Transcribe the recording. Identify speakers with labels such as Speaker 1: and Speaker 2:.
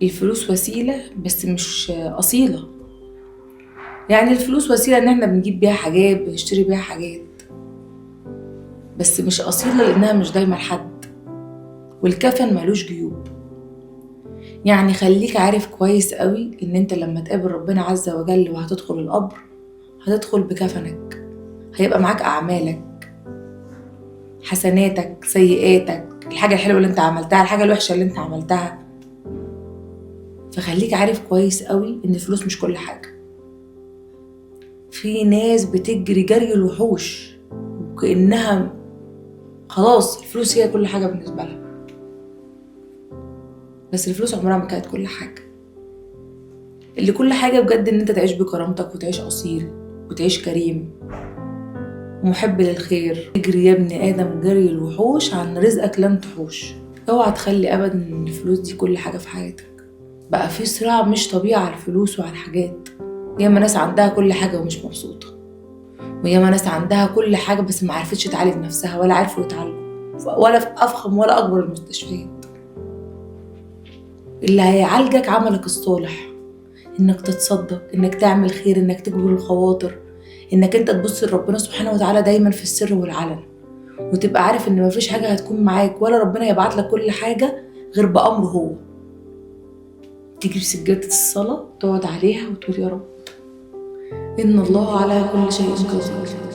Speaker 1: الفلوس وسيلة بس مش أصيلة. يعني الفلوس وسيلة إن احنا بنجيب بيها حاجات، بنشتري بيها حاجات، بس مش أصيلة لأنها مش دايما لحد. والكفن ملوش جيوب. يعني خليك عارف كويس قوي إن انت لما تقابل ربنا عز وجل وهتدخل القبر هتدخل بكفنك، هيبقى معاك أعمالك، حسناتك، سيئاتك، الحاجة الحلوة اللي انت عملتها، الحاجة الوحشة اللي انت عملتها. فخليك عارف كويس قوي ان الفلوس مش كل حاجة. في ناس بتجري جري الوحوش وكأنها خلاص الفلوس هي كل حاجة بالنسبة لها، بس الفلوس عمرها ما كانت كل حاجة. اللي كل حاجة بجد ان انت تعيش بكرامتك وتعيش أصيل وتعيش كريم ومحب للخير. اجري يا ابن آدم جري الوحوش، عن رزقك لن تحوش. اوعى تخلي ابدا ان الفلوس دي كل حاجة في حياتك. بقى في صراع مش طبيعي على الفلوس وعلى الحاجات. ياما ناس عندها كل حاجة ومش مبسوطة، وياما ناس عندها كل حاجة بس ما عرفتش تعالج نفسها ولا عرفوا يتعالجوا، ولا في أفخم ولا أكبر المستشفيات. اللي هيعالجك عملك الصالح، إنك تتصدق، إنك تعمل خير، إنك تجبر الخواطر، إنك أنت تبص لربنا سبحانه وتعالى دايما في السر والعلن، وتبقى عارف إن مفيش حاجة هتكون معاك ولا ربنا يبعت لك كل حاجة غير بأمره هو. تجيب سجادة الصلاة تقعد عليها وتقول يا رب إن الله على كل شيء قدير.